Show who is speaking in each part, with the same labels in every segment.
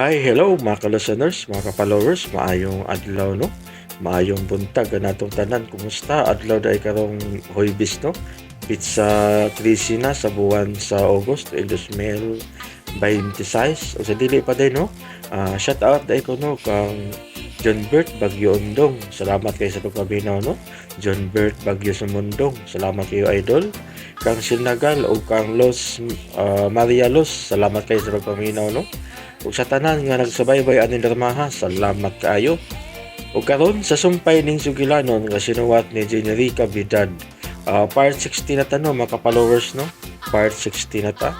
Speaker 1: Hi, hello mga ka-listeners, mga ka-followers, maayong adlaw, no? Maayong buntag natong tanan. Kumusta? Adlaw dahil karong Huwebes, no? Pizza 13 na sa buwan sa August, el 2026. O sa dili pa din, no? Shout out dahil ko, no, kang John Bert Bagyo Undong. Salamat kayo sa pagpabinaw, no? John Bert Bagyo Sumundong. Salamat kayo, idol. Kang Sinagal o kang Los Maria Los. Salamat kayo sa pagpaminaw, no? Ug sa tanan nga nagsubaybay aning dramaha, salamat kaayo. Ug karon sa Sumpay ning Sugilanon nga sinuwat ni Generica Vidad. Part 60 na ta, no, mga ka-followers, no? Part 60 na ta.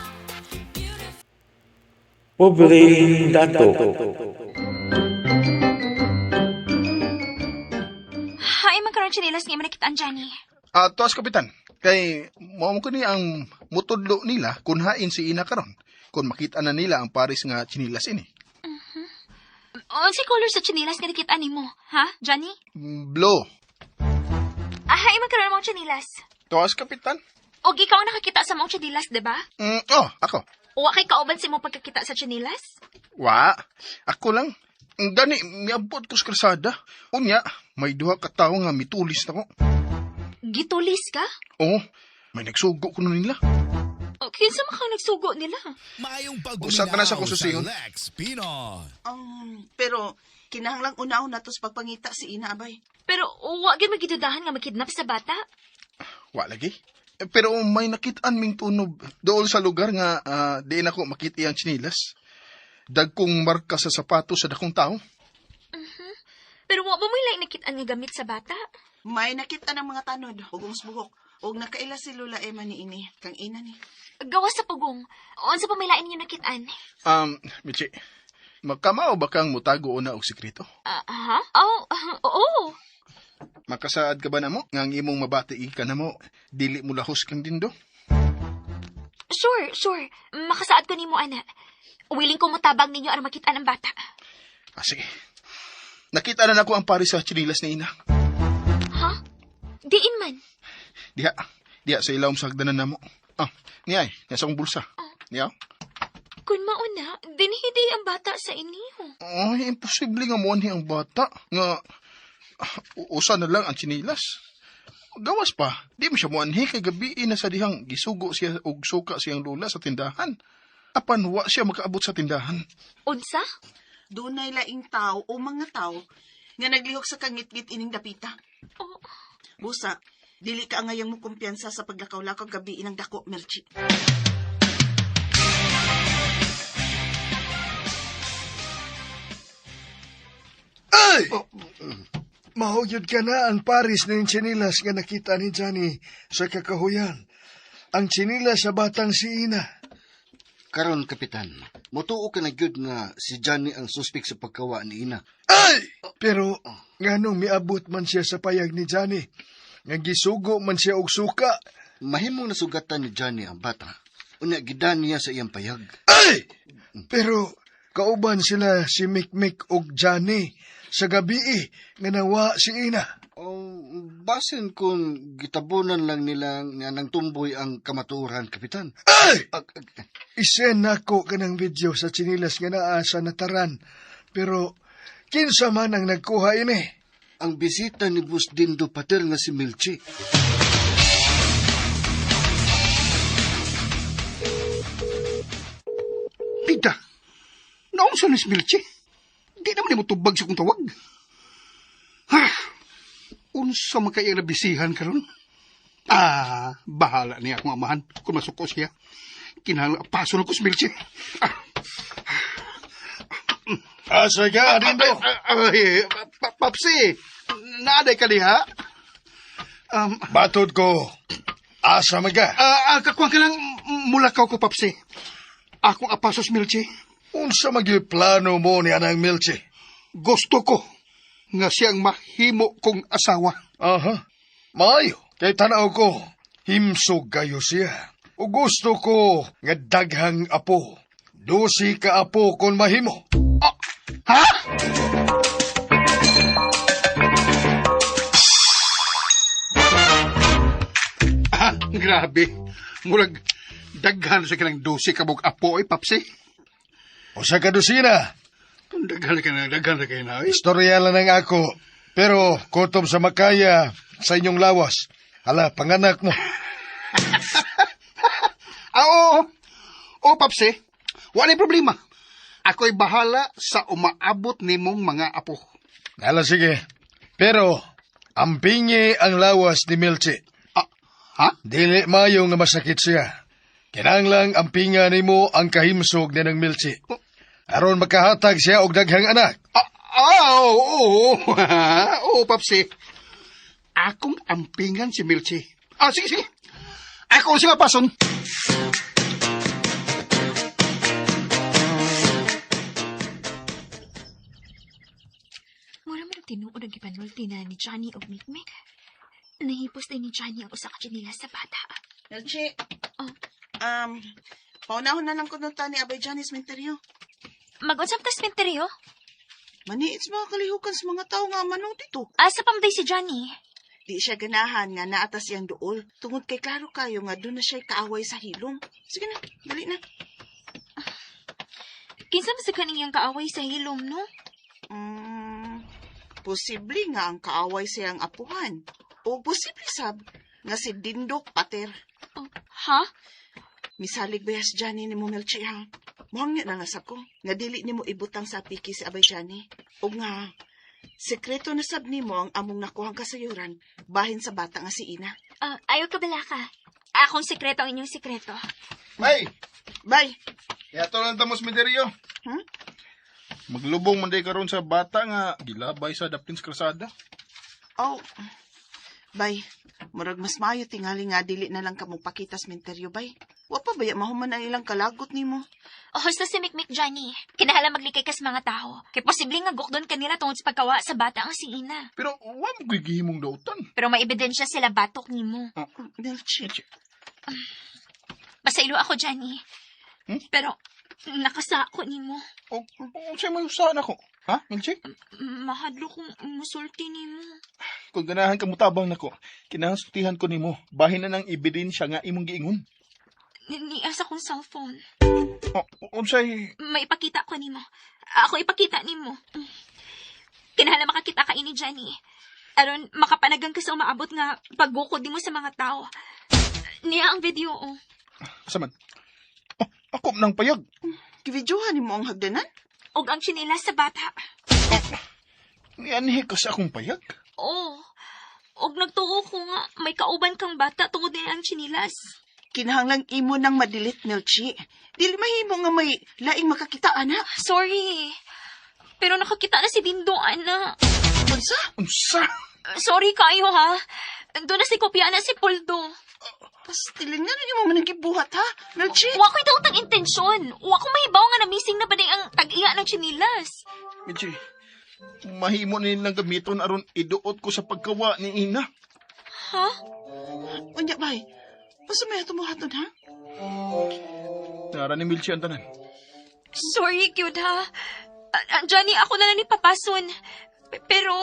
Speaker 1: Pobreng Dato.
Speaker 2: Hay, magkaroon tsinelas nga nakitaan, Johnny.
Speaker 3: Ah, tuas, kapitan. Kay mao ko ni ang mutudlo nila kun hain si Ina karon. Kung makita na nila ang pares nga tsinilas ini.
Speaker 2: Unsay color sa tsinelas nga nakita nimo, ha, Johnny?
Speaker 3: Blue.
Speaker 2: Hay, magkaroon mong tsinelas.
Speaker 3: Tuas, kapitan.
Speaker 2: Og ikaw ang nakakita sa mong tsinelas, di ba?
Speaker 3: Oh, ako.
Speaker 2: Wa kay kauban si mo pagkakita sa tsinelas?
Speaker 3: Wa, ako lang. Gani, miabot ko sa kalsada. Unya, may duha ka tawo nga mitulis nako.
Speaker 2: Gitulis ka?
Speaker 3: Oh, may nagsugo ko nila.
Speaker 2: O, kinsa man kang nagsugo nila?
Speaker 4: Maayong
Speaker 3: Usa ka na sa
Speaker 4: pagguminaw sa
Speaker 3: kususiyon.
Speaker 4: Lex Pino.
Speaker 5: Pero kinahanglang una na tos pagpangita si Ina abay.
Speaker 2: Pero wa gyud magidudahan nga makidnap sa bata.
Speaker 3: Wa lagi. Eh, pero may nakitaan ming tunob dool sa lugar nga di na ko makita ang tsinilas. Dagkong marka sa sapato sa dakong tao.
Speaker 2: Pero wa ba mo'y laing nakitaan nga gamit sa bata?
Speaker 5: May nakita ng mga tanod ug buhok ug nakaila si Lola Emma ni ini kang ina ni.
Speaker 2: Gawas sa pugong. Unsa pa may lain ninyo nakitaan?
Speaker 3: Michi, makamao ba kang mutago una og sekreto?
Speaker 2: Ah, ha? Oh, oo.
Speaker 3: Makasaad ka ba namo nga ang imong mabati ka namo dili mo lahos kang dindo?
Speaker 2: Sure, sure. Makasaad ko nimo, ana. Willing ko motabang ninyo aron makitaan ang bata.
Speaker 3: Ah, sige. Nakita na nako ang pari sa tsinilas ni Ina.
Speaker 2: Ha? Diin man.
Speaker 3: Diha, diha sa ilawom sa hagdanan namo. Ah, niya ay, nasa akong bulsa. Niya?
Speaker 2: Kun mauna, dinhi ang bata sa inyo.
Speaker 3: Ay, imposible nga muanhi ang bata. Nga, usa na lang ang tsinilas. Gawas pa, di mo siya muanhi kay gabi na sa dihang gisugo siya og suka siyang lula sa tindahan. Apan wa siya makaabot sa tindahan.
Speaker 2: Unsa?
Speaker 5: Dunay laing tao o mga tao nga naglihok sa kangitngit ining dapita.
Speaker 2: Oh.
Speaker 5: Busa, dili ka angayang mo kumpiyansa sa paglakaw-lakaw gabi inang dako, Melchi.
Speaker 6: Ay! Mahugyod ka na ang paris ng tsinilas nga nakita ni Johnny sa kakahuyan. Ang tsinilas sa batang si Ina.
Speaker 7: Karon, kapitan, motuo ka na gyud nga si Johnny ang suspek sa pagkawa ni Ina.
Speaker 6: Ay! Pero nganong miabot man siya sa payag ni Johnny, nga gisugo man siya og suka.
Speaker 7: Mahimong nasugatan ni Johnny ang bata. Unya gidan niya sa iyang payag.
Speaker 6: Ay! Pero kauban sila si Mikmik og Johnny sa gabi nga nawa si Ina.
Speaker 7: O, basin kung gitabunan lang nila nga nang tumboy ang kamatuoran, kapitan.
Speaker 6: Ay!
Speaker 7: Ag, ag,
Speaker 6: Isend nako kanang video sa tsinilas nga naa sa nataran. Pero kinsa man ang nagkuha ini?
Speaker 7: Ang bisita ni Boss Dindo Pater nga si Milchi.
Speaker 3: Pita, naunsa ni si Milchi? Di naman nimo tubag sa kong tawag. Ha? Unsa man kay nabisihan karon? Ah, bahala niya akong amahan kung masuko siya. Kinahanglan paso na ko si Milchi. Ah,
Speaker 6: Asa ka, Dindo?
Speaker 3: Ay, Papsi, naaday ka diha?
Speaker 6: Batod ko, asa man ka?
Speaker 3: Kakuha ka lang, mulakaw ko, Papsi. Akong apasos, Milchi.
Speaker 6: Unsa magyud plano mo ni Anang Milchi?
Speaker 3: Gusto ko nga siyang mahimo kong asawa.
Speaker 6: Aha. Maayo. Kay tanaw ko, himsog kayo siya. O gusto ko nga daghang apo. 12 ka apo kon mahimo.
Speaker 3: Ah, ha? Ah, grabe. Murag daghan sa kanang 12 ka bug apo, eh, Papsi.
Speaker 6: Usa ka dosina.
Speaker 3: Daghan ka na, daghan na kayo na. Ay.
Speaker 6: Istorya lang ang ako. Pero kutob sa makaya sa inyong lawas. Hala, panganak mo.
Speaker 3: Ah, oo. Oo, Papsi. Wala problema. Ako'y bahala sa umaabot nimong mga apo.
Speaker 6: Hala, sige. Pero, ampingi ang lawas ni Milchi.
Speaker 3: Ah, ha?
Speaker 6: Dili mayo nga masakit siya. Kinahanglang ampinga nimo ang kahimsog ni ng Milchi. Aron makahatag siya og daghang anak.
Speaker 3: Ah, ah, oo, oo. Oo, Papsi. Akong ampingan si Milchi. Ah, sige, sige. Ako siya pason.
Speaker 2: Mura man og tinuod ang gipanulti na ni Johnny og Mikmik. Nahipos din ni Johnny ang usa ka tsinelas sa bata.
Speaker 5: Melchi.
Speaker 2: Oh.
Speaker 5: Paunahon na lang ko nung ni Abay Johnny Cementerio.
Speaker 2: Mag-unsam ta sementeryo?
Speaker 5: Maniit sa mga kalihukan sa mga tao nga manong dito.
Speaker 2: Asa pa man day si Johnny?
Speaker 5: Di siya ganahan nga naatas iyang duol. Tungod kay klaro kayo nga doon na siya'y kaaway sa hilom. Sige na, dali na.
Speaker 2: Kinsa man sa kaniyang kaaway sa hilom, no?
Speaker 5: Posible nga ang kaaway siyang apuhan. O posible sab nga si Dindok Pater.
Speaker 2: Oh, ha?
Speaker 5: Misalig ba si Johnny ni mo Melchi ha? Muhang niya na nga sab ko. Nga dili nimo ibutang sa piki si Abay Johnny. O nga, sekreto na sab nimo ang among nakuhang kasayuran bahin sa bata nga si Ina.
Speaker 2: Ah, ayaw ka bala ka. Akong sekreto ang inyong sekreto.
Speaker 4: May,
Speaker 5: Bye!
Speaker 4: yato lang tamos mideryo.
Speaker 5: Hmm?
Speaker 4: Maglubong man day karon sa bata nga gilabay sa dapin sa kalsada.
Speaker 5: Oh, bay, murag mas maayo tingali nga dili na lang kamo pakita sa menteryo, bay. Wa pa baya mahuman ang ilang kalagot nimo.
Speaker 2: Oh, sa si Mikmik Johnny. Kinahala maglikay kas mga tao. Kay posible nga gukdon kanila tungod sa pagkawa sa bata ang si Ina.
Speaker 4: Pero wa mo ko'y gihimong dautan.
Speaker 2: Pero may ebidensya sila batok nimo.
Speaker 5: Melchi,
Speaker 2: Pasaylo ako, Johnny.
Speaker 4: Hmm?
Speaker 2: Pero nakasako nimo.
Speaker 4: O, unsay may usahan ako? Ha, Milchi?
Speaker 2: Mahadlo kong musulti nimo.
Speaker 4: Kung ganahan ka mutabang nako, kinahanglan sultihan ko nimo. Bahin na ng ebidensya nga imong giingon.
Speaker 2: Niya sa kong cellphone.
Speaker 4: O, unsay
Speaker 2: May ipakita ko nimo. Ako ipakita nimo. Kinahanglan makakita ka ini Johnny. Aron makapanagang ka sa umaabot nga paggukod nimo sa mga tao. Niya ang video oh.
Speaker 4: asa man? Oh, ako nang payag.
Speaker 5: givideohan nimo ang hagdanan?
Speaker 2: Og ang tsinelas sa bata.
Speaker 4: Nianhi ka sa akong payag.
Speaker 2: Oh. Og nagtuo ko nga may kauban kang bata tungod niya ang tsinelas.
Speaker 5: Kinahanglang imo nang madilit, Melchi. Dili mahimo nga may laing makakita, ana.
Speaker 2: Sorry. Pero nakakita na si Dindo, ana.
Speaker 5: Unsa?
Speaker 4: Unsa?
Speaker 2: Sorry kayo ha. Doon na si kopya na si Poldo.
Speaker 5: Pastilin nga na nimo man ang gibuhat, ha? Melchi?
Speaker 2: Wa ko'y daotang intensyon. Wa ko mahibaw nga na missing na ba ang tag-iya ng tsinelas.
Speaker 4: Milchi, mahimo nilang gamiton aron iduot ko sa pagkawa ni Ina.
Speaker 2: Ha?
Speaker 5: Unya, bay. Basta may tumuhaton, ha?
Speaker 4: Nara ni Milchi ang tanan.
Speaker 2: Sorry, cute ha. Ah, Johnny, ako na lang ni Papason. Pero,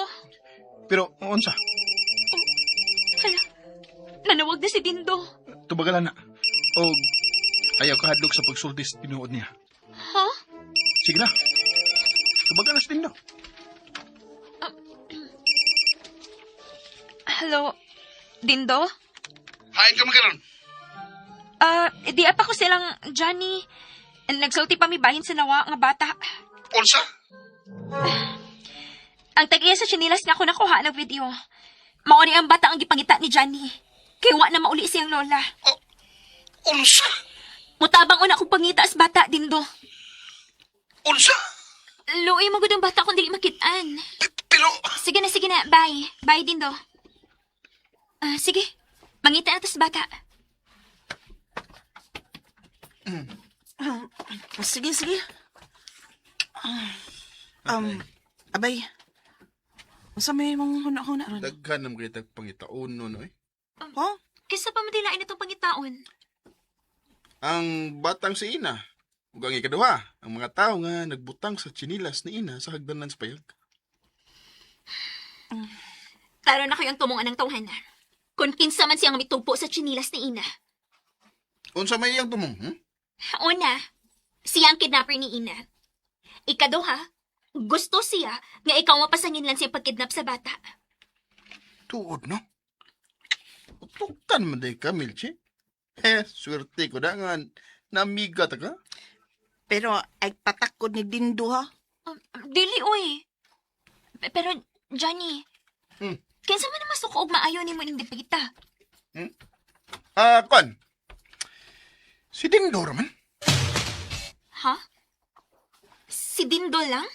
Speaker 4: Pero unsa?
Speaker 2: hala, nanawag na si Dindo.
Speaker 4: Tubagalan na. O ayaw kahadlok sa pagsulti sa tinuod niya.
Speaker 2: Ha?
Speaker 4: Sige na. Tubagan na sa Dindo.
Speaker 2: Hello, Dindo?
Speaker 3: Hain ka man karon.
Speaker 2: Ah, di apa ko silang Johnny. Nagsulti pa mi bahin sa nawa nga bata.
Speaker 3: Unsa?
Speaker 2: Ang tag-iya sa tsinelas nga ako nakuha ng video. Mao ni ang bata ang gipangita ni Johnny. Kay wa na mauli siyang lola.
Speaker 3: Unsa?
Speaker 2: Mutabang una akong pangita sa bata, Dindo.
Speaker 3: Unsa?
Speaker 2: Luoy mo gud ang bata kung dili makitaan.
Speaker 3: Pero
Speaker 2: Sige na, sige na. Bye. Bye, Dindo. Ah, sige. Mangita na to sa bata.
Speaker 5: Sige, sige. Abay. Unsa may mong huna-huna ron?
Speaker 4: Daghan na mga pangitaon no, no eh.
Speaker 5: Ha?
Speaker 2: Kaysa pa madilain itong pangitaon.
Speaker 4: Ang batang si Ina. Ug ang ikaduha, ang mga tao nga nagbutang sa tsinilas ni Ina sa hagdanan sa payag.
Speaker 2: Taro na kayong tumungan ng tawhana. Kung kinsa man siyang mitugpo sa tsinilas ni Ina.
Speaker 4: Unsa may iyang tumong?
Speaker 2: Una, siya ang kidnapper ni Ina. Ikaduha, Gusto siya nga ikaw mapasanginlan sa pagkidnap sa bata.
Speaker 4: Tuod, no? Utukan man day ka, Milchi. Eh, swerte ko na nga namiga ta ka.
Speaker 5: Pero ay patakod ni Dindo ha.
Speaker 2: Dili, uy. Pero, Johnny, kinsa man naman suko og maayo nimo ning dipita?
Speaker 4: Ah, kwan. Si Dindo raman.
Speaker 2: Ha? Si Dindo lang?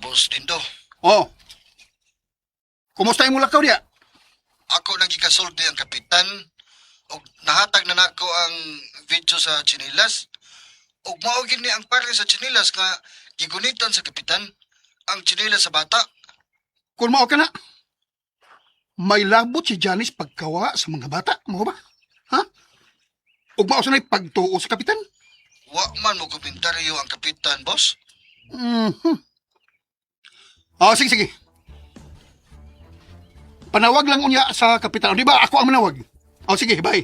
Speaker 7: Boss Dindo,
Speaker 3: Oh. Kumusta imong lakaw diya?
Speaker 7: ako nang gikasulti ang kapitan og nahatag na nako ang video sa chinilas. Og mao gid ni ang pare sa chinilas nga gigunitan sa kapitan ang chinilas sa bata.
Speaker 3: Kung mao ka na, may labot si Janice pagkawa sa mga bata, mo ba? Ha? Ug mao sa pagtuo sa kapitan?
Speaker 7: Wa man mo komentaryo ang kapitan, boss.
Speaker 3: Ah, sige, sige. Panawag lang unya sa kapitan. Di ba ako ang manawag? Oh, sige, bye.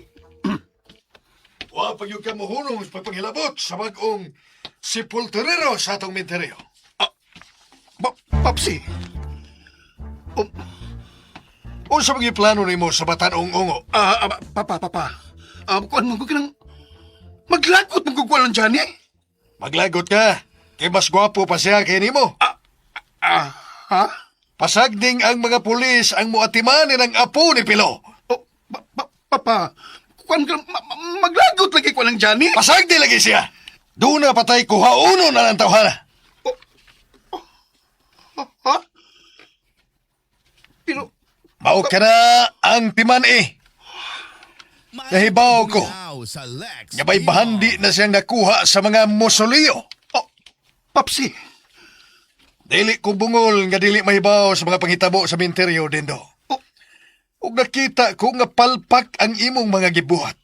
Speaker 6: Wa pag ka mohunong sa pagpanghilabot sa bagong sepulturero sa atong minteryo.
Speaker 3: Papsi.
Speaker 6: Unsa man gyud plano nimo sa batanong ungo?
Speaker 3: Ah, ah, papa, papa. Ah, kuan mo ko kanang maglagot mo ko lang Johnny.
Speaker 6: Maglagot ka. Kay mas gwapo pa siya kay nimo.
Speaker 3: Ah, ha?
Speaker 6: Pasagding ang mga pulis ang muatimanin ang apo ni Pilo.
Speaker 3: Oh, papa. Kuan ka maglagot lagi ko lang Johnny.
Speaker 6: Pasagdi lagi siya. Doon na patay kuha uno na ng tawhana.
Speaker 3: Ha? Pero
Speaker 6: Mao ka na ang timan eh. Nahibaw ko. Nga may bahandi na siyang nakuha sa mga mosoleo.
Speaker 3: Oh, Papsi.
Speaker 6: Dili ko bungol nga dili mahibaw sa mga panghitabo sa minteryo, Dindo.
Speaker 3: Oh.
Speaker 6: Ug nakita ko nga palpak ang imong mga gibuhat.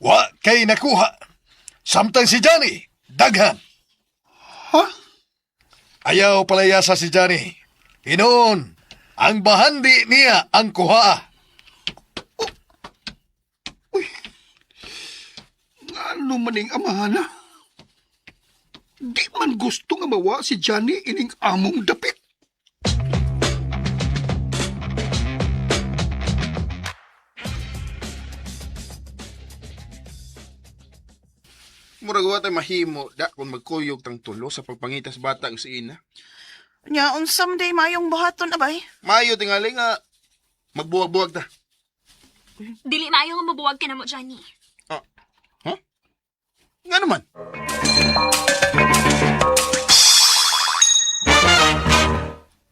Speaker 6: Wa kay nakuha. Samtang si Johnny, daghan.
Speaker 3: Ha?
Speaker 6: Ayaw palayasa si Johnny. Hinoon, ang bahandi niya ang kuha.
Speaker 3: Ano maning amahana? Di man gusto nga mawa si Johnny ining among dapit.
Speaker 4: Murag wa tay mahimo da kung magkuyog tang tulo sa pagpangitas batang si Ina.
Speaker 5: Nya unsa man day mayong buhaton abay?
Speaker 4: Maayo tingali nga magbuwag-buwag ta.
Speaker 2: Dili maayo nga mabuwag ka na mo, Johnny.
Speaker 4: Ah. Ha? Nga naman.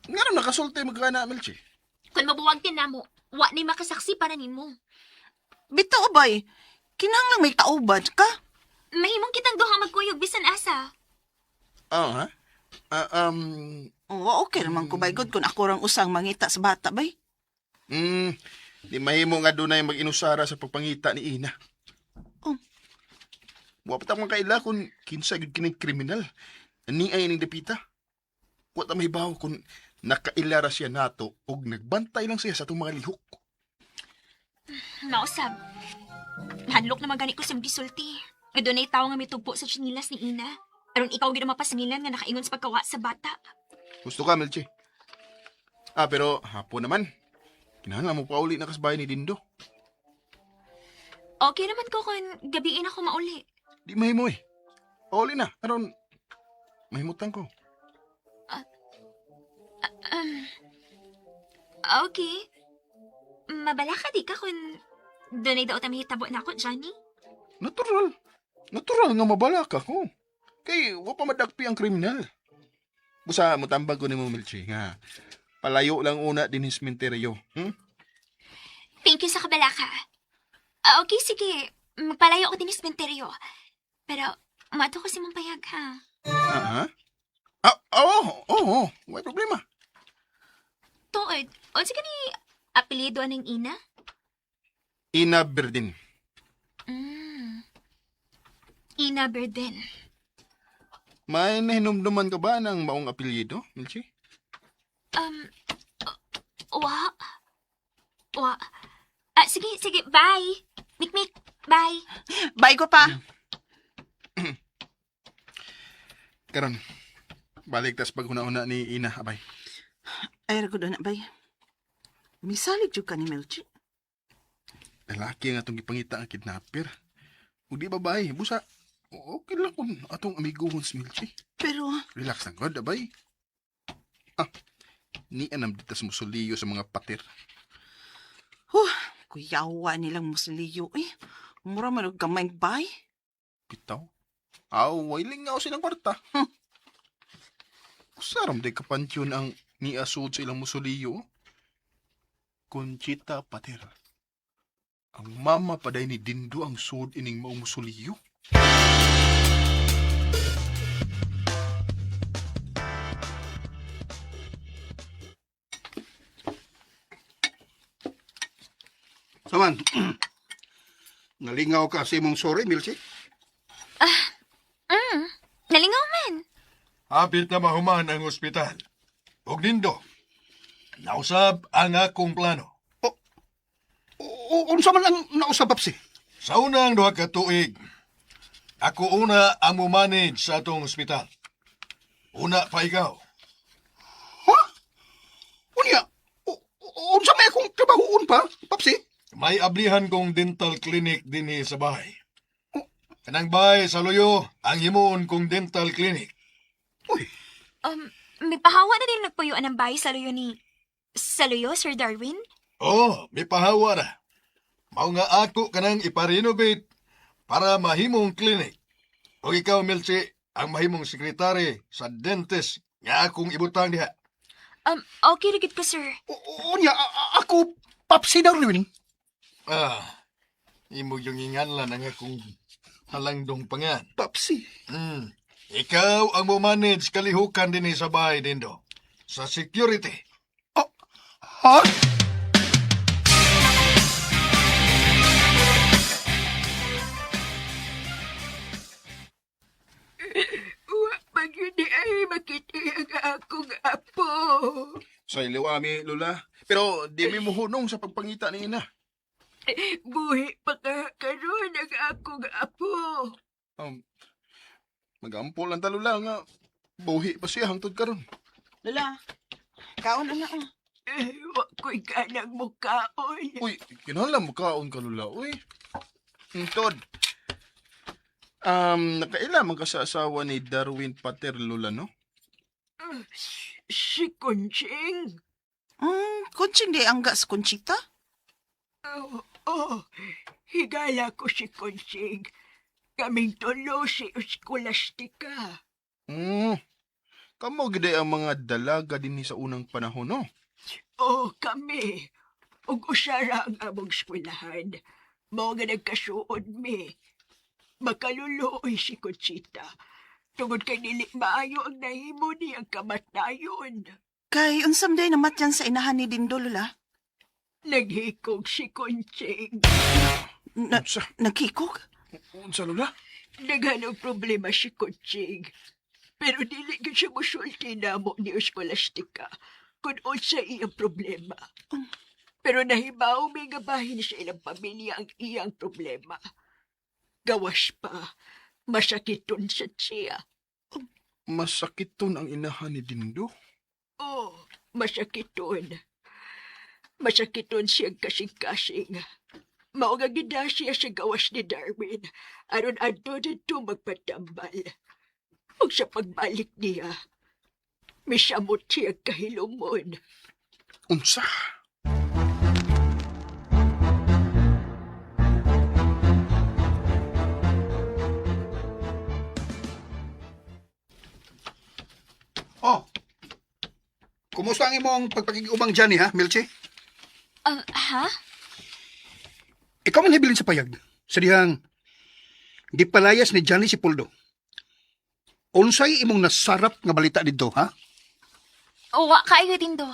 Speaker 4: Nga naman nakasulti magkana, Melchi.
Speaker 2: Kung mabuwag ka na mo, wa ni makasaksi para nimo.
Speaker 5: Bitaw abay. Kinahanglang may kauban ka.
Speaker 2: Mahimong kitang duha magkuyog bisan asa.
Speaker 4: Ah, ha? Ah,
Speaker 5: Oo, okay naman ko bay good kung ako rang usang mangita sa bata bay.
Speaker 4: Di mahimo nga dunay mag-inusara sa pagpangita ni Ina.
Speaker 5: Oh.
Speaker 4: Wa pa ta makaila kung kinsa gyud kining kriminal. Ni ay ning dapita. Wa ta mahibaw kung nakaila ra siya nato og nagbantay lang siya sa atong mga lihok.
Speaker 2: Mausab. Handlok naman gani ko sa gisulti. Nga dunay tawo nga mitugpo sa tsinilas ni Ina. Aron ikaw gid ang mapasangilan nga nakaingon sa pagkawa sa bata.
Speaker 4: Gusto ka, Melche? Ah, pero hapon naman. Kinahanglan mo pauli na kasbahay ni Dindo.
Speaker 2: Okay naman ko kung gabiin ako mauli.
Speaker 4: Di mahimo eh. Pauli na. Aron, mahimutan ko.
Speaker 2: Okay. Mabala ka di ka kung dunay daw tamihitabo na ako, Johnny.
Speaker 4: Natural. Natural nga mabalak ako. Kay, wa pa madakpi ang kriminal. Busa, mutambag ko ni mo, Melche, nga. Palayo lang una din his menteryo.
Speaker 2: Thank you sa kabalaka. Ah, okay, sige. Magpalayo ako din sa sementeryo. Pero, mato ko si Mong Payag, ha?
Speaker 4: Ah, ha? Ah, oo, oo, oo. May problema.
Speaker 2: Tuod, unsa ka ni apelyido anang ina?
Speaker 4: Ina Berdin.
Speaker 2: Ina Berden.
Speaker 4: May nahinumduman ka ba ng maong apelyido, Melche?
Speaker 2: Wa. Wa. Ah, sige, sige, bye. Mikmik, bye.
Speaker 5: Bye ko pa.
Speaker 4: Karon, balik tas paghuna-huna ni Ina, abay.
Speaker 5: Ay, ra gud na bay. Misalig jud ka ni Melchi.
Speaker 4: Lalaki ang atong gipangita ang kidnapper. Ug di babae, busa. Okay lang kung atong amigo si Milchi.
Speaker 5: Pero
Speaker 4: Relax lang god, abay. Ah, ni anam dito sa musuliyo sa mga patir.
Speaker 5: huh, kuyawa nilang musliyo eh. Mura man og gamay bay.
Speaker 4: Bitaw. Aw, way lingaw silang kwarta. Usaram day kapantyon ang niasud sa ilang musuliyo. Conchita Pater. Ang mama paday ni Dindo ang sud ining maong musuliyo.
Speaker 3: Saman, nalingaw ka sa imong sorry, Milchi.
Speaker 2: Nalingaw man.
Speaker 6: Hapit na mahuman ang ospital. Og nindo, nausab ang akong plano.
Speaker 3: Unsa man ang nausab, Papsi?
Speaker 6: Sa unang duha ka tuig, ako una ang mo-manage sa atong ospital. Una pa ikaw.
Speaker 3: Ha? Unya, unsa may akong trabahoon pa, Papsi?
Speaker 6: May ablihan kong dental clinic dinhi sa bahay. Kanang bahay sa Luyo, ang himuon kong dental clinic.
Speaker 3: Uy,
Speaker 2: May pahawa na din nagpuyuan ng bahay sa luyo ni... Sa luyo, Sir Darwin?
Speaker 6: Oh, may pahawa na. Mao nga ako kanang iparenovate para mahimong clinic. O ikaw, Melchi, ang mahimong sekretary sa dentist nga akong ibutang diha.
Speaker 2: Okay rigid ko, sir.
Speaker 3: Unya, ako, Papsi Darwin.
Speaker 6: Ah, imo yung inganlan ang akong halangdong pangan.
Speaker 3: Papsi.
Speaker 6: Ikaw ang mo-manage kalihukan din sa bahay, Dindo. Sa security.
Speaker 3: Oh, ha?
Speaker 8: Wa pa gyud ni ay makita ang akong apo.
Speaker 4: Sa iliw ami, Lola. Pero di mi muhunong sa pagpangita ni Ina.
Speaker 8: Buhi pa ka karon ang akong apo.
Speaker 4: Magampo lang ta, Lola, nga buhi pa siya hangtod karon.
Speaker 5: Lola, kaon na oh.
Speaker 8: Eh, wa ko'y ganang mukaon.
Speaker 4: Uy, kinahanglan mo kaon ka, Lola. Uy. Hangtod. Nakaila man ka sa asawa ni Darwin Pater, Lola, no?
Speaker 8: Si Kunching.
Speaker 5: Kunching di ang gas Conchita?
Speaker 8: Oh, oh, higala ko si Kunching. Kaming tulo si Escolastica.
Speaker 4: Kamo gid ang mga dalaga dinhi sa unang panahon, no?
Speaker 8: Oh, kami. Ug usara ang among eskwelahan. Mao nga nagkasuod mi. Makaluluoy si Conchita. Tungod kay dili maayo ang nahimo niyang kamatayon.
Speaker 5: Kay unsam day namatyan sa inahan ni Dindo, Lola?
Speaker 8: Naghikog si Conching.
Speaker 5: Na,
Speaker 4: Unsa?
Speaker 5: nagkikog?
Speaker 4: Unsa, Lola?
Speaker 8: Naghanong problema si Conching. Pero dili gyud siya musulti namo ni Escolastica kung unsa iyang problema. Pero nahibaw may gabahin sa ilang pamilya ang iyang problema. Gawas pa, masakiton sa siya.
Speaker 4: Masakiton ang inahan ni Dindo.
Speaker 8: Oh, masakiton. Masakiton siyang kasing-kasing. Mao nga gida siya sa gawas ni Darwin aron adto didto magpatambal. Ug sa pagbalik niya, misamot siya kahilumon.
Speaker 4: Unsa?
Speaker 3: Oh. Kumusta ang imong pagpakigubang Johnny, ha, Milchi?
Speaker 2: Ha?
Speaker 3: Ikaw man hibilin sa payag. Sa dihang, gipalayas ni Johnny si Poldo. Unsay imong nasarap nga balita dito, ha?
Speaker 2: Uwa kaayo din do.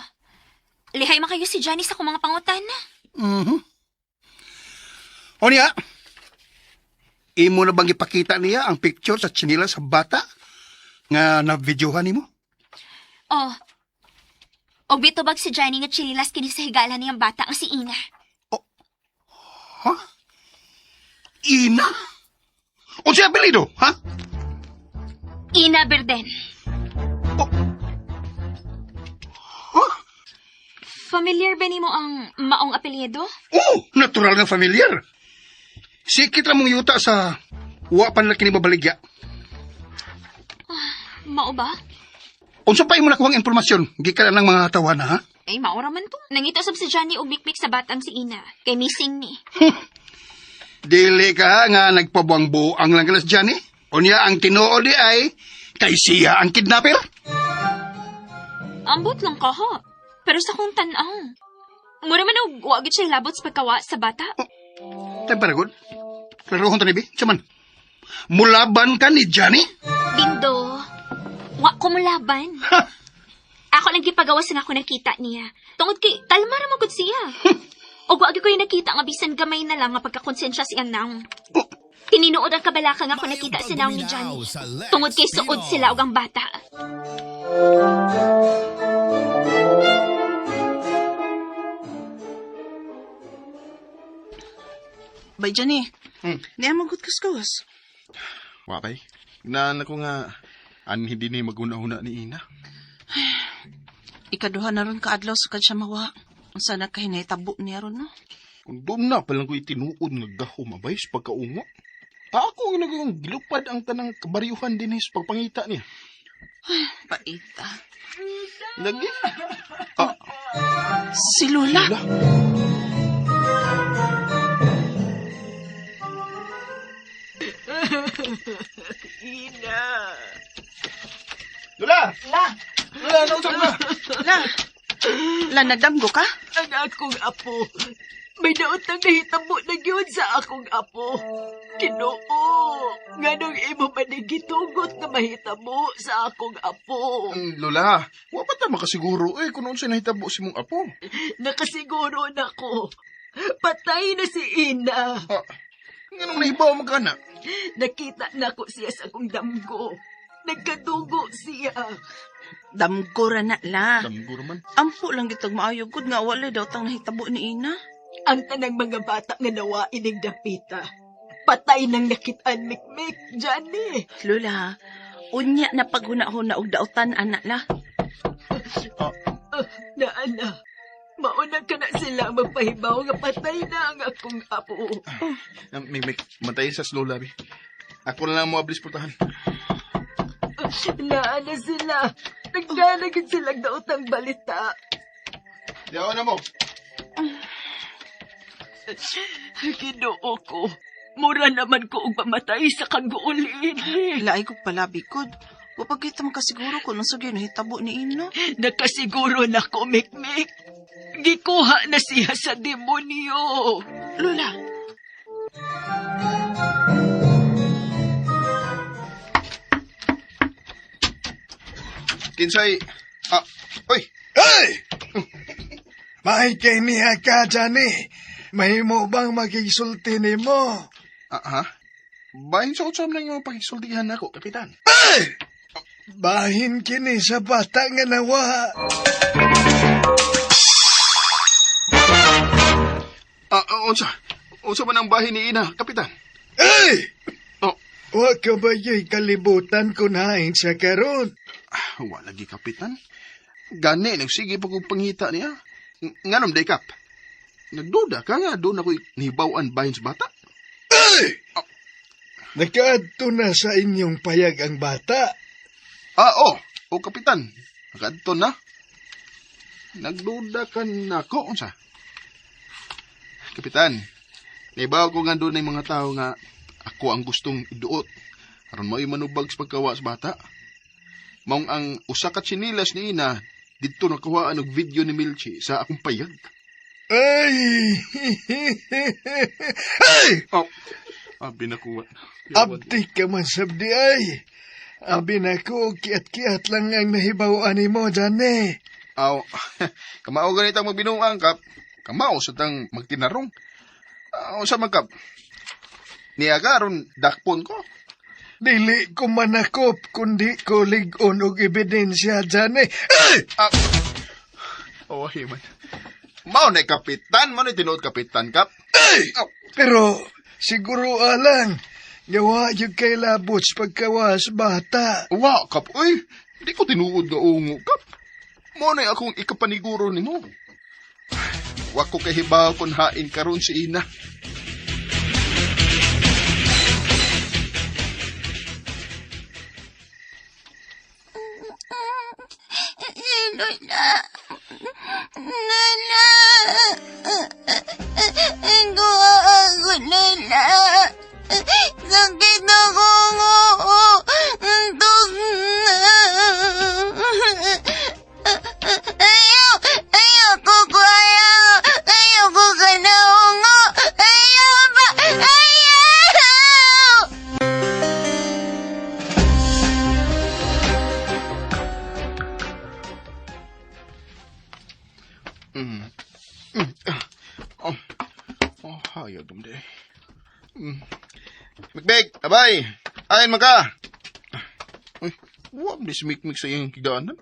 Speaker 2: Lihay man kayo si Johnny sa akong mga pangutan.
Speaker 3: Mhm. O niya, imo na bang ipakita niya ang picture sa tsinila sa bata nga na-videohan nimo?
Speaker 2: Oh. Og bitubag si Johnny nga chinilas kini sa higala niyang bata ang si Ina.
Speaker 3: Ha? Ina? Unsay apelyido, ha?
Speaker 2: Ina Berden.
Speaker 3: Oh. Huh?
Speaker 2: Familiar ba nimo ang maong apelyido?
Speaker 3: Oh, natural nga familiar. Sikit ra mong yuta sa wa pa nila kini babaligya.
Speaker 2: Mao ba?
Speaker 3: Unsa pa imo nakuhang impormasyon gikan ng mga tawana ha?
Speaker 2: Ay, maura man to. Nangita sab si Johnny og mikmik sa batang si Ina. Kay missing ni.
Speaker 3: Dili ka nga nagpabuang-buang lang kalas Johnny. Unya ang tinuod di ay kay siya ang kidnapper.
Speaker 2: Ambot lang ka ha. Pero sa kong tan-aw. Mura man og wa gid siya labot sa pagkawa sa bata.
Speaker 3: Tay paragod. Klarohon ta ni bi. Saman. Mulaban ka ni Johnny?
Speaker 2: Dindo, wa ko mulaban.
Speaker 3: Ha!
Speaker 2: Ako lang gipagawas nga ako nakita niya. Tungod kay kalma ra man gud siya. Og wa gyud ko yung nakita nga bisan gamay na lang nga pagkakonsensya sa iyang naong.
Speaker 3: Oh,
Speaker 2: Tininuod ang kabalaka nga ako nakita sa naong ni Johnny. Tungod kay suod sila og ang bata.
Speaker 5: Bay, Johnny. Niya magut kuskus.
Speaker 4: Wa kay. Naan ako nga an hindi ni maguna-una ni Ina.
Speaker 5: Ikaduha na ron kaadlaw sukad siya mawa. Unsa na kay nahitabo niya ron, no?
Speaker 4: Kung doon na palang ko itinuod nga gahom abay sa pagkaungo. Ako ang nagawang gilupad ang tanang kabaryuhan din sa pagpangita niya.
Speaker 5: Paita.
Speaker 4: Lagi. Ah,
Speaker 5: Si Lola.
Speaker 4: Lola.
Speaker 8: Ina.
Speaker 4: Lola!
Speaker 5: La!
Speaker 4: Lola, nausap na!
Speaker 5: La! La, nagdamgo ka?
Speaker 8: Ang akong apo. May daot nang nahitabo na gyud sa akong apo. Kinoo, nganong imo man ni gitugot nga mahitabo sa akong apo.
Speaker 4: Lola, wa pa ta makasiguro eh kung unsay nahitabo si mong apo.
Speaker 8: Nakasiguro na ko. Patay na si Ina.
Speaker 4: Ah, nganong nahibaw mo ka na?
Speaker 8: Nakita na ko siya sa akong damgo. Nagkadugo siya.
Speaker 5: Damgo ra na, la.
Speaker 4: Damgo man.
Speaker 5: Ampo lang gitog maayo gud nga wala daw tang nahitabo ni Ina.
Speaker 8: Ang tanang mga bata nga nawa ining dapita. Patay nang nakitaan mikmik, Johnny.
Speaker 5: Lola, unya na paghuna-huna og daotan ana la.
Speaker 8: Naana, mauna ka na sila magpahibaw nga patay na ang akong apo.
Speaker 4: May, may, matay sa Lola, bi. Ako na lang mo ablis putahan.
Speaker 8: Naana sila. Nagdalagin silang daotang balita.
Speaker 4: Yaw na mo.
Speaker 8: Ginoo ko. Mura naman ko og mamatay sa kaguolin.
Speaker 5: La ay kog palabi gud. Wa pa kita makasiguro kung unsa gyud nahitabo ni Ina.
Speaker 8: Nakasiguro na ko, Mikmik. Gikuha na siya sa demonyo.
Speaker 5: Lola,
Speaker 4: Kinsay, ah, oy,
Speaker 6: Hey! May kay niya ka, Johnny. Mahimo bang makisulti nimo?
Speaker 4: ah, ha? Bahin sa utsam lang yung pakisultihan nako, kapitan.
Speaker 6: Ay! Bahin kini sa bata nga nawa.
Speaker 4: Ah, ah, unsa? Unsa man ang bahin ni Ina, kapitan?
Speaker 6: Ay!
Speaker 4: Oh,
Speaker 6: Wa ka ba yo'y kalibutan kung hain siya karon?
Speaker 4: ah, wala gi kapitan. Gani, nagsige pa kong pangita niya. Nganom, day kap. Nagduda ka nga, doon ako'y nihibawan bahin sa bata.
Speaker 6: Ay! Nakaadto na sa inyong payag ang bata.
Speaker 4: Ah, oh, oh, kapitan. Nakaadto na. Nagduda ka nako, unsa? Kapitan, naibaw ko nga doon ay mga tao nga ako ang gustong iduot. Aron mo manubag sa pagkawa sa bata. Maong ang usa ka tsinilas ni Ina didto nakuhaan og video ni Milchi sa akong payag.
Speaker 6: Ay! Ay!
Speaker 4: Oh, ah, binakuha.
Speaker 6: Abdi ka man sabdi ay. Abi na ko, kiat-kiat lang ang nahibaw mo, Johnny.
Speaker 4: Aw, kamao ganitang magbinuang kap. Kamao sa tang magtinarong. Ah, unsa man kap? Niya ka aron dakpon ko.
Speaker 6: Dili ko manakop, kundi ko lig-on og ebidensya, Johnny. Ay!
Speaker 4: Ah. Oh, man. Mao na kapitan, mao na tinuod kapitan kap.
Speaker 6: Ay! Pero siguro alang, Yawa yung kay labot sa pagkawas, bata.
Speaker 4: Wa, Kap, oy. Di ko tinuod nga ungo, Kap. Mo na akong ikapaniguro nimo. Wa ko kahibaw kung hain karon si Ina.
Speaker 9: Lola. Lola. Kuha ako, Lola. Sakit ako. Antok na. Ayaw. Ayaw ko ko. Ayaw. Ayaw ko ka na. Ungo. Ayaw ba? Ayaw!
Speaker 4: Oh, oh, hayag dumde. Mm. Mikmik, abay. Ayon man ka. Uy, wa man si Mikmik sa iyang higdaanan.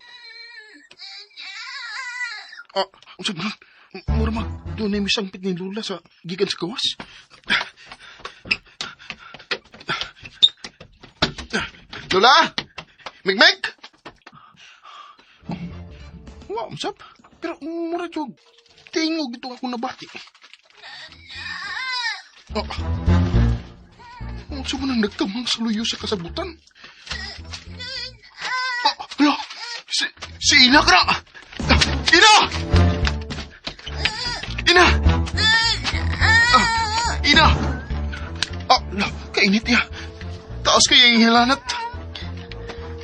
Speaker 4: Ah, unsa man? Mura mag dunay misangpit ni Lula sa gikan sa gawas. Lola? Mikmik? Wa, usap. Pero mura jud tingog ito ako nabati. Ah. Unsa man ang nagkamang sa luyo sa kasabutan? Ah, hala! Si Ina ka na! Ah, Ina! Ina! Ah, Ina! Ah, la, kainit niya. Taas kaya yung hilanat.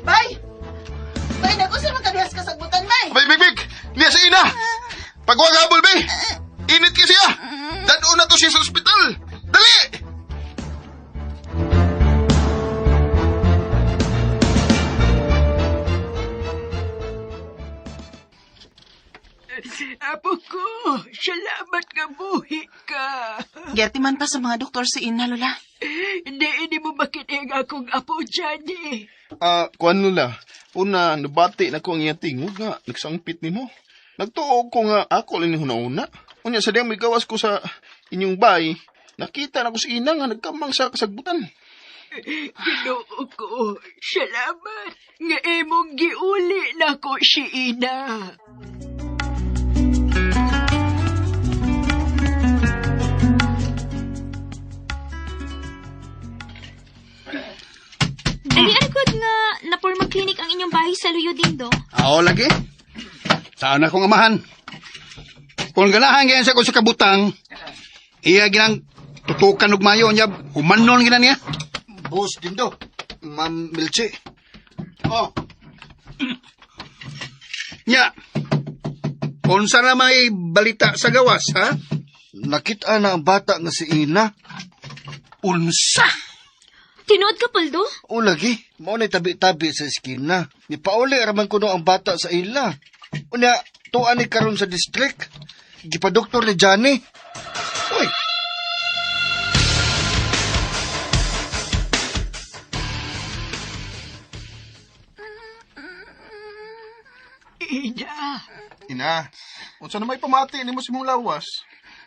Speaker 5: Bay! Bay, nagusa man kadihas kasagbutan, bay!
Speaker 4: Bay, big, big! Niya si Ina! Pagwag habol, bay! Init ka siya! Dadon na to siya sa ospital! Dali!
Speaker 8: Apo ko, salamat nga buhi ka.
Speaker 5: Gerti man pa sa mga doktor si Ina, Lola.
Speaker 8: Hindi ini mo makinig akong apo, Johnny.
Speaker 4: Ah, kuan Lola. Una, nabati na ko ang iyang tingog nga nagsangpit nimo. Nagtuo ko nga ako lang ni huna-una. Unya sa diyang migawas ko sa inyong bay, nakita na ko si Ina nga nagkamang sa kasagbutan.
Speaker 8: Ginoo ko, salamat. Nga imong giuli na ko si Ina.
Speaker 2: Dali ano nga napurmang clinic ang inyong bahay sa Luyo Dindo.
Speaker 3: Ako lagi. Saan akong amahan? Kung ganahan ganyan sa ko sa kabutang, iya ginang tutukan og mayo niya, humanon gina niya.
Speaker 7: Boss Dindo, Ma'am Milchi.
Speaker 3: Oh. Nya. Unsa na may balita sa gawas, ha?
Speaker 7: Nakita na ang bata nga si Ina.
Speaker 3: Unsa?
Speaker 2: Tinuod ka, Poldo?
Speaker 7: O lagi, mao na'y tabi-tabi sa eskina. Nipauli raman kuno ang bata sa ila. Unya, tuan ni karon sa district. Gipadoktor ni Johnny. Uy,
Speaker 8: Ina,
Speaker 4: Ina, unsa na may pamati nimo sa imong lawas?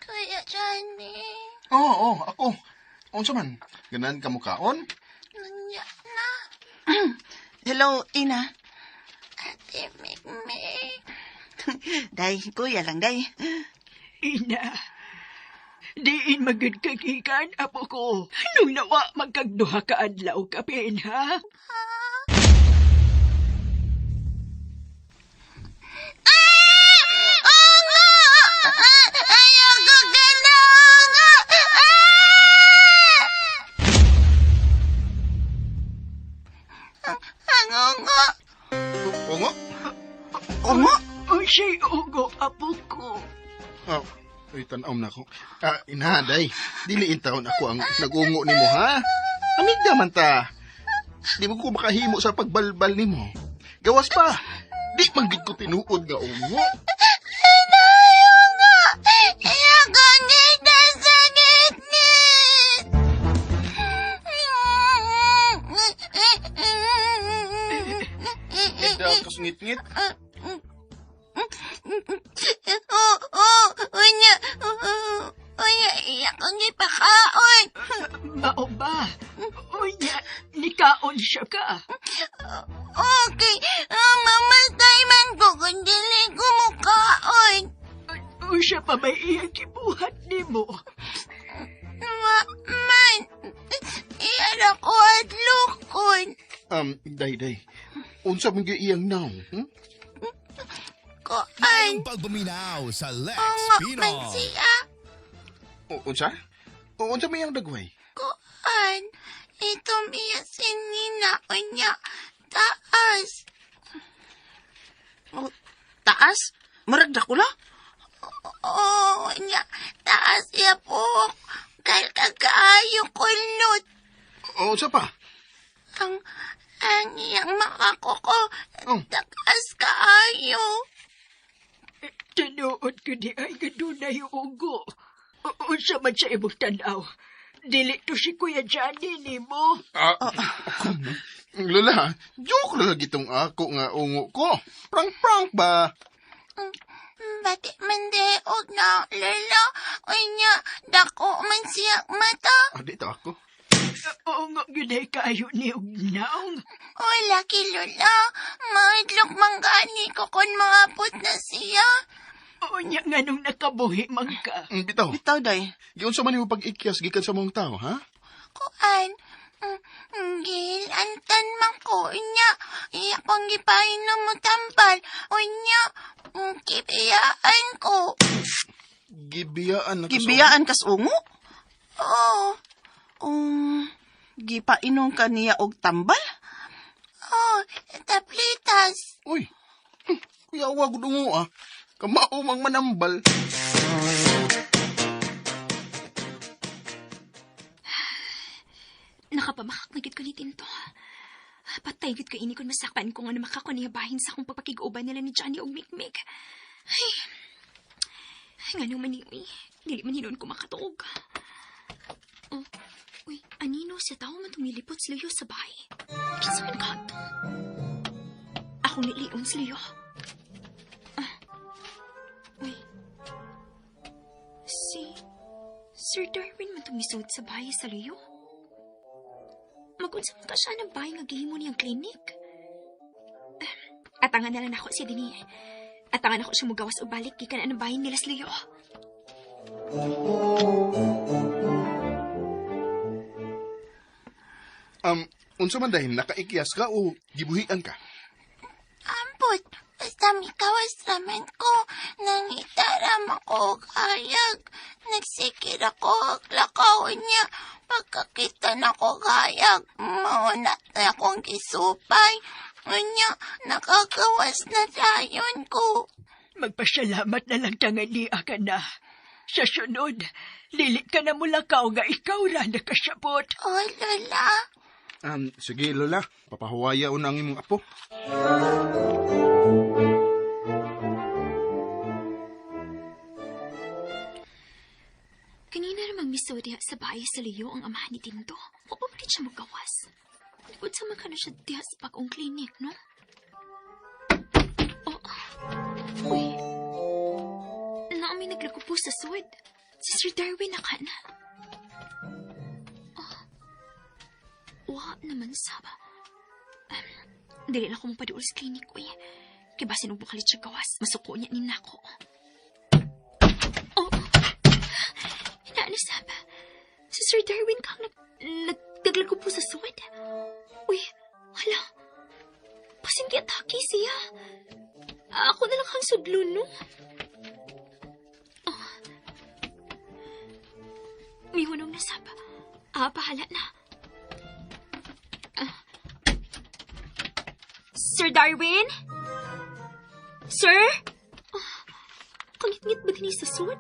Speaker 9: Kuya Johnny.
Speaker 4: Oo, oh, ako. Unsa man? Ganan ka mukaon?
Speaker 9: Nanya na.
Speaker 5: Hello, Ina.
Speaker 9: Ate Mikmik.
Speaker 5: Day, kuya lang, day.
Speaker 8: Ina. Diin magud kagikan, apo ko. Nung nawa magkagduha ka adlaw kapin, ha?
Speaker 9: Ah! Ungo! Ayaw ko ka na, ungo! Ah! Ang ungo!
Speaker 4: Ungo?
Speaker 5: Ungo?
Speaker 8: Unsay ugo, apo ko.
Speaker 4: Oh, uy, tan-aw na ako. Ah, ina, day. Dili taon ako ang nagungo nimo, ha? Amiga man ta. Di mo ko makahimo sa pagbalbal nimo. Gawas pa. Di man gid ko tinuod nga ungo.
Speaker 9: Ungo! Ayaw ko kita sa ngitngit!
Speaker 4: Eda ka sungit-ngit.
Speaker 9: Oo, unya, unya, iyak ang ipakaon.
Speaker 8: Mao ba? Mukaon siya ka.
Speaker 9: Okay, mamatay man ko kung dili ko mukaon.
Speaker 8: Unsa pa may iyang gibuhat nimo?
Speaker 9: Wa man. Iyan ako at lukon.
Speaker 4: Day, day. Unsa man gyud iyang naw? Hmm?
Speaker 9: Kuan.
Speaker 10: Pagpaminaw sa Lex
Speaker 9: Ungo
Speaker 10: Pino.
Speaker 9: man siya.
Speaker 4: O, unsa? O, unsa may iyang dagway?
Speaker 9: Kuan. Itom iya sinina unya. Taas.
Speaker 5: Oh, taas? Murag dakula?
Speaker 9: Oo, unya. Taas iya po. Kal kagaayo kulot.
Speaker 4: O, unsa pa?
Speaker 9: Ang iyang makakuko.
Speaker 4: Oh.
Speaker 9: Taas kaayo.
Speaker 8: Tinuod ko di ay gadunay ugo. Unsa man sa imong tanaw. Dili to si Kuya Johnny nimo.
Speaker 4: Ah, Lola, joke na lagi tong ako nga ungo ko. Prank-prank ba?
Speaker 9: Bati man di og na lolo. Unya, dako man siya mata.
Speaker 4: Ah, di to ako.
Speaker 8: Ungo gyud ay kaayo ni og naong.
Speaker 9: O laki lola, maidlok man gani ko kon maabot na siya.
Speaker 8: Unya nga nung nakabuhi man ka.
Speaker 4: Bitaw.
Speaker 5: Bitaw, day.
Speaker 4: Giunsa man nimo pag-ikyas gikan sa mong tao, ha?
Speaker 9: Kuan, gilantan man ko. Unya, iya kong gipainom mo tambal. Unya, kibiyaan ko.
Speaker 4: Gibiyaan na ka sa-
Speaker 5: Gibiyaan kas ungo?
Speaker 9: Oo,
Speaker 5: Gipainom ka niya og tambal?
Speaker 9: oh, tablitas.
Speaker 4: Uy. Kuya, wag ungo ah. Kamao mang manambal.
Speaker 2: Nakapamakak na gid ko ni Tinto. Patay gid ko ini kung masakpan ko nga na makako niya bahin sa akong pagpakig-uban nila ni Johnny og Mikmik. Ay, ay nga naman ni uy. Dili man hinon ko makatuog. Oh, uy, anino sa tao man tumilipot sa luyo sa bahay? Kinsa man ka to? Akong nilion sa luyo. Ah, uy. Si Sir Darwin man tumisod sa bahay sa luyo? Magunsa man ka siya ng bahay nga gihimo niyang klinik. Atangan na lang ako siya dinhi. Atangan ako siya mugawas o balik gikan ang bahay nila sa luyo.
Speaker 4: Unsa man dahil nakaikyas ka o gibuhian ka?
Speaker 9: Ampot, basta mikawas raman ko, nangitaram ako og hayag. Nagsikir ako og lakaw niya. Pagkakita na ko og hayag, mauna na akong gisupay. Unya, nakagawas na dayon ko.
Speaker 8: Magpasalamat na lang tangali ka na. Sa sunod, dili ka na mulakaw nga ikaw ra nakasabot.
Speaker 9: Oh, Lola.
Speaker 4: Sige, Lola. Papahuwaya una ang imong apo.
Speaker 2: Kanina namang misod diha sa bahay sa Leo ang amahan ni Tinto. Wa pa man siya magawas. Likod sa man kano siya diha sa bagong klinik, no? Oh. Uy. Naami naglagupo sa sud. Si Sir Darwin na ka na. Oh. Wa naman saba. Dili na ko mapaduol sa klinik, uy. Kay basin og bukalit siya gawas. Masuko niya ni nako. Oh. Inaano saba? Si Sir Darwin kang nagdaglago po sa sud. Uy, hala. Basin giatake siya. Ako na lang kang sudlon, no? Oh. Mihunong na sab. Ah, bahala na. Ah. Sir Darwin? Sir? Oh, kangit-ngit ba din sa sud?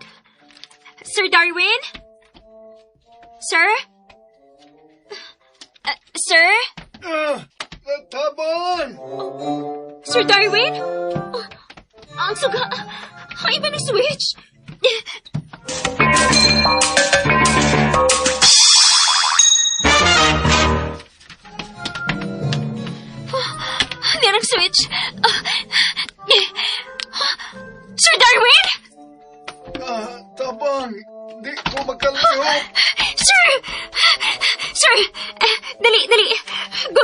Speaker 2: Sir Darwin? Sir? Sir?
Speaker 6: Ah, tabon!
Speaker 2: Sir Darwin? Oh, ang suga. Ang iba ng switch. Oh, merong switch. Ah, Sir Darwin?
Speaker 6: Ah, tabang! Di ko makalihok!
Speaker 2: Sir! Sir! Dali, dali. Go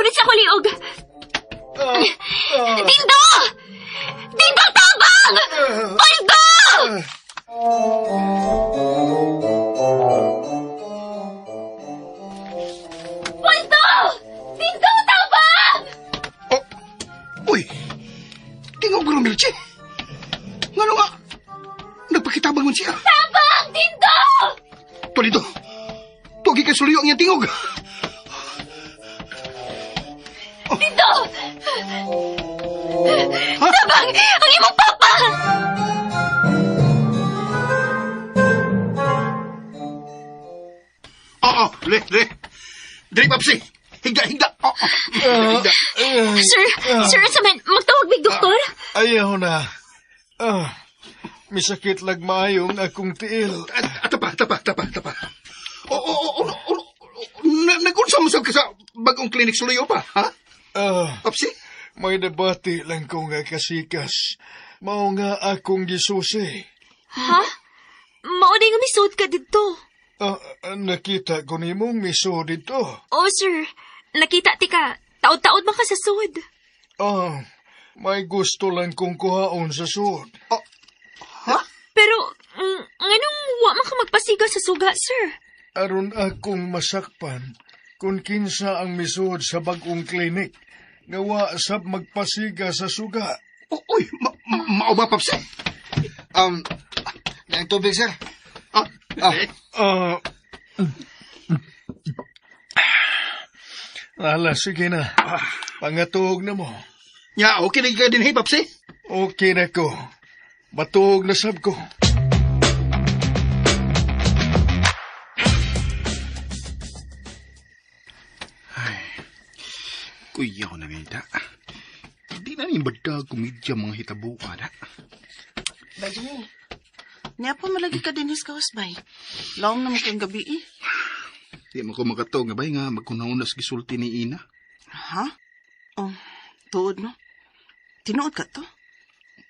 Speaker 3: Milchi? Ngano nga? Nagpakitabang man siya.
Speaker 2: Tabang! Dindo!
Speaker 3: Tuwa dito. Tuwagi kay suliyo ang iyang tingog.
Speaker 2: Dindo!
Speaker 3: Ha?
Speaker 2: Tabang! Ang imong papa!
Speaker 3: Oo, le, le. Dili, Papsi. Higda, higda. Oo. Higda.
Speaker 2: Sir, sir, unsa man, magtawag mig doktor?
Speaker 6: Ayaw na. Misakit lag maayong akong tiil.
Speaker 3: Tapa, tapa, tapa, tapa. Oo, oo, oo, oo. Nag-unsa mo sab ka sa bagong clinic suliyo pa, ha? Papsi?
Speaker 6: May nabati lang ko nga kasikas. Mao nga akong gisusi.
Speaker 2: Ha? Mao na nga misuod ka dito.
Speaker 6: Nakita ko nimong miso dito.
Speaker 2: Oh, sir. Nakita ti ka. Taod-taod man ka sa sud.
Speaker 6: May gusto lang kong kuhaon sa sud.
Speaker 3: Ha?
Speaker 2: Pero, nganong wa man ka magpasiga sa suga, sir?
Speaker 6: Aron akong masakpan kung kinsa ang misuod sa bagong klinik nga wa sab magpasiga sa suga.
Speaker 3: Uy, mao ba, Papsi?
Speaker 7: Ang tubig, sir.
Speaker 3: Ah,
Speaker 6: Ala, sige na. Pangatuog na mo.
Speaker 3: Ya, okay na ka din, hey, Papsi?
Speaker 6: Okay na ko. Matuog na sab ko.
Speaker 4: Ay, kuya ko na nida. Di na ni bada komedya mga hitabuan, ha?
Speaker 5: Bay, Johnny. Niya pa malagi ka din his kawas, bay. Lawom na mo kayong gabi, eh.
Speaker 4: Di mo ko makatog nga bay nga magkunaunas gisulti ni Ina.
Speaker 5: Ha? Oh, tuod, no? Tinuod ka to?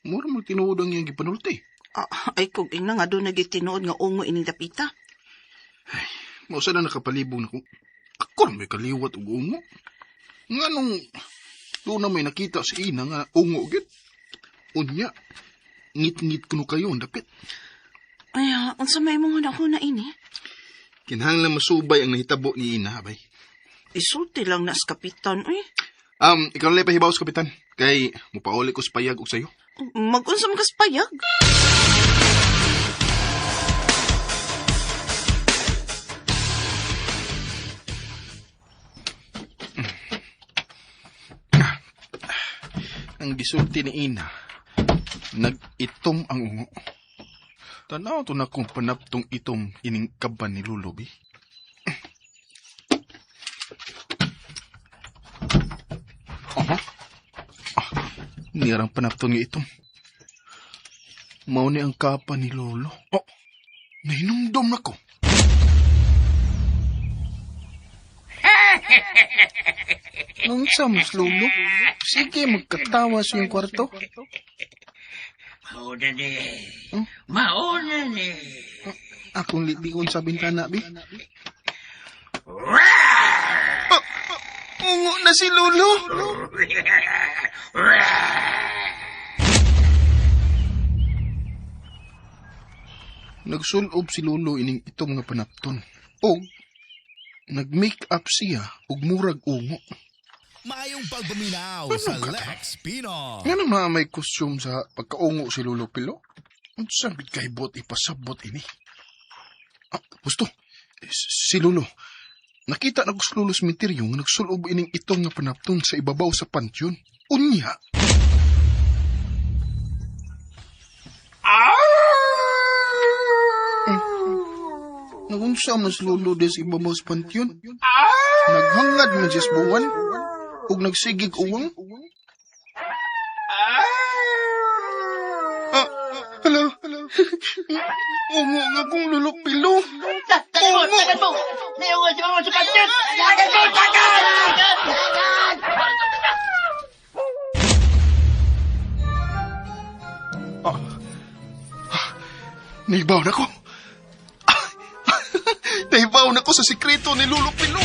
Speaker 4: Mura mag tinuod ang iyang gipanulti.
Speaker 5: Ay, kung ina nga doon nagitinuod nga ungo ining dapita.
Speaker 4: Ay, mausa na nakapalibog na ko. Ako na may kaliwat og ungo. Nga nung doon na may nakita si Ina nga ungo gid. Unya, ngit-ngit kuno kayo ang dapit.
Speaker 5: Ay, unsa may mong huna-huna ini?
Speaker 4: Kinahanglan masubay ang nahitabo ni Ina, bay.
Speaker 5: Isulti lang na sa kapitan, uy.
Speaker 4: Ikaw na lang pahibaw sa kapitan. Kay, mupauli ko sa payag og sayo.
Speaker 5: Mag-unsa man ka sa payag?
Speaker 4: Ang gisulti ni Ina, nag-itom ang ungo. Tanaw to na kung panaptong itom ining kaban ni Lolo, bi. Aha. Nirang panaptong nga itom. Mao ni ang kapa ni Lolo. Oh, nahinumdom na ko. Nung sa mas Lolo, sige magkatawa sa iyong kwarto.
Speaker 10: Mauna ni. Mauna ni.
Speaker 4: Akong litikon sa bintana, bi. Ungo na si Lolo. Nagsulob si Lolo ining itom nga panapton. Og nag-make up siya og murag ungo.
Speaker 11: Maayong pagpaminaw
Speaker 4: Ano
Speaker 11: sa
Speaker 4: ka?
Speaker 11: Lex Pino.
Speaker 4: Nga na may kostyum sa pagkaungo si Lolo Pilo? Unsa gid kay bot ipasabot ini? Gusto. Si Lolo. Nakita na ko si Lolo sa misteryo nga nagsulob ining itom nga panapton sa ibabaw sa pantion. Unya. Nagunsa man si Lolo des ibabaw sa pantion? Naghangad man siya sa buwan ug nagsigig uwang. Hala. Ungo nga kong Lolo Pilo. Ungo! Naibaw na ko. Naibaw na ko sa sikreto ni Lolo Pilo.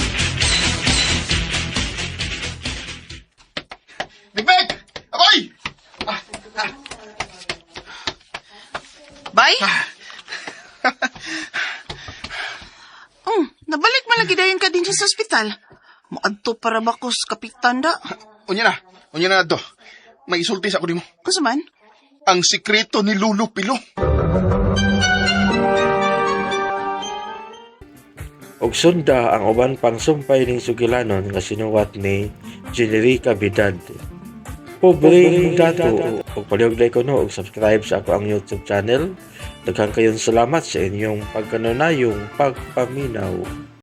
Speaker 4: Big! Abay!
Speaker 5: Bay? Nabalik man lagi dayon ka din siya sa ospital. Moadto para ba ko sa kapitan da?
Speaker 4: Unya na. Unya na adto. May isulti sa ako nimo.
Speaker 5: Unsa man?
Speaker 4: Ang sikreto ni Lolo Pilo.
Speaker 1: Og sunda ang uban pang sumpay ning sugilanon nga sinuwat ni Generica Bidad. Pobreng Dato. Og palihog like ko no og subscribe sa ako ang YouTube channel. Daghang kayong salamat sa inyong pagkanunayong pagpaminaw.